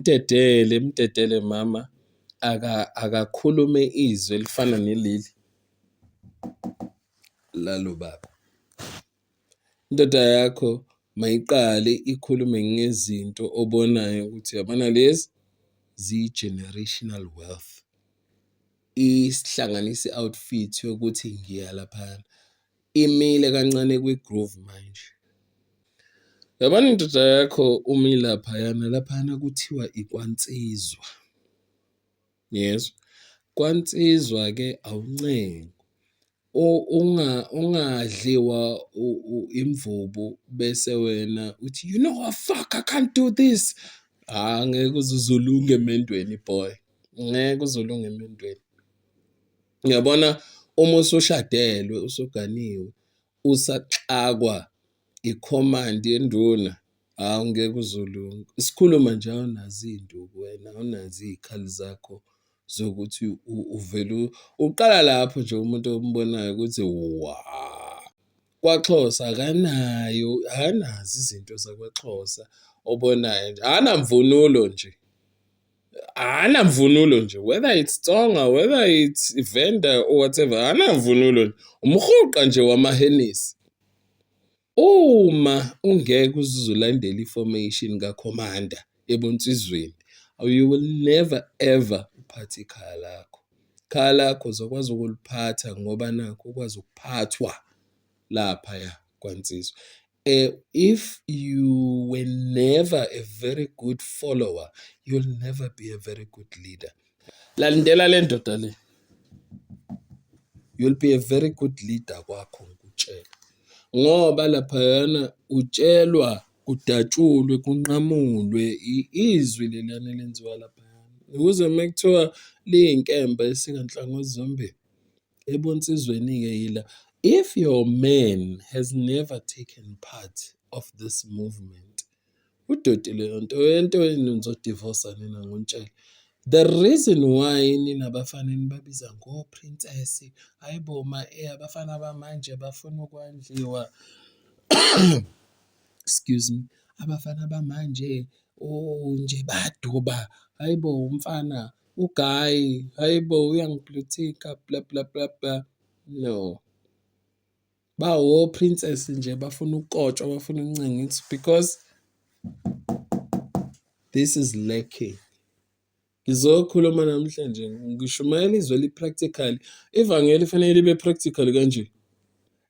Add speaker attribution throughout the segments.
Speaker 1: Mdedele, mdedele mama, akakhulume izwi elifana neleli lalo baba. Indoda yakho mayiqale ikhulume ngezinto obonayo ukuthi yabona lezi ziyi-generational wealth. Isihlanganise i-outfit yokuthi ngiya laphayana. Imile kancane kwi-groove manje. Yabona indoda yakho uma ilaphayana, laphayana kuthiwa ikwansizwa. Ngiyezwa. Kwansizwa-ke awuncengwa. Ungadliwa imvubu bese wena uthi, you know what, fuck, I can't do this. Hha, ngeke uze uzulunge emendweni boy, ngeke uze ulunge emendweni. Uyabona uma usushadelwe usuganiwe usaxakwa ikhomandi yenduna, hhawu ngeke uze ulunge. Isikhuluma nje awunazo iy'nduku wena, awunazo iy'khali zakho zokuthi uvele uqala lapho nje umuntu ombonayo ukuthi wa. KwaXhosa akanayo, akanazo izinto zakwaXhosa obonayo nje, akanamvunulo nje. Akanamvunulo nje, whether it's Tsonga, whether it's Venda or whatever, akanamvunulo nje. Umhuqa nje wamahenisi. Uma ungeke uze uzulandele i-formation kakhomanda ebunsizweni, you will never ever uphathe ikhaya lakho. Ikhaya lakho uzokwazi ukuliphatha ngoba nakhu ukwazi ukuphathwa laphaya kwansizwa. If you were never a very good follower, you'll never be a very good leader. Landela le ndoda le. You'll be a very good leader kwakho ngikutshela. Ngoba laphayana utshelwa kudatshulwe kunqamulwe izwi leliyana elenziwa laphayana. Ukuze uma kuthiwa liyinkemba esika nhlangothi zombili. Ebunsizweni-ke yila. If your man has never taken part of this movement, udoti leyo nto, into nizodivosa nina ngonitshela. The reason why nina bafana nibabiza ngo-princess, hhayi bo ma abafana bamanje bafuna ukwandliwa. Excuse me, abafana bamanje oh nje bayaduba, hhayi bo umfana ugayi, hhayi bo uyangiblue-tick-a bla bla bla bla. No. Bawo-princess nje bafuna ukukotshwa, bafuna ukuncenga. It's because this is lacking. Ngizokhuluma namhlanje ngishumayela izwi eli-practical. Ivangeli fanele libe practical kanje.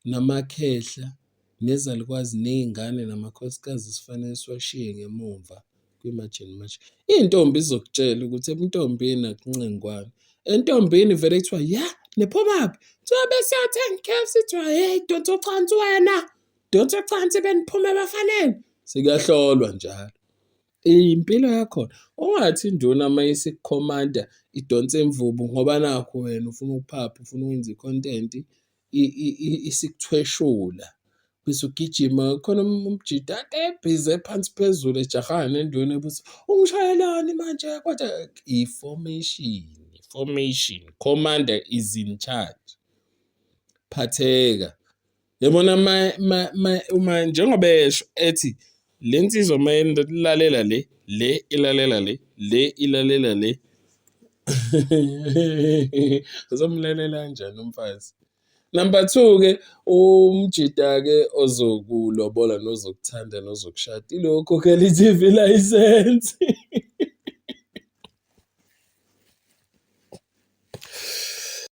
Speaker 1: Namakhehla nezalukwazi ney'ngane namakhosikazi sifanele siwashiye ngemumva kwi-March and March. Iy'ntombi zizokutshela ukuthi entombini akuncengwana. Entombini vele kuthiwa ya niphumaphi? Kuthiwa besiyothenga i-K_F_C kuthiwa hheyi donsa ucansi wena, donsa ucansi beniphuma ebafaneni. Sekuyahlolwa njalo. Impilo yakhona. Ungathi induna uma isikukhomanda idonsa imvubu ngoba nakhu wena ufuna ukuphapha, ufuna ukwenza i-content isikuthweshula bese ugijima khona umjita ade ebhizi ephansi phezulu ejahana nenduna ebuthi ungishayelani manje kodwa i-formation, formation, commander is in charge. Phatheka. Yabona uma njengoba esho ethi le nsizwa uma ilalela le, le ilalela le, le ilalela le. Uzomlalela kanjani umfazi? Number two-ke, umjita-ke ozokulobola nozokuthanda nozokushada ilokhu okhokhela i-T_V license.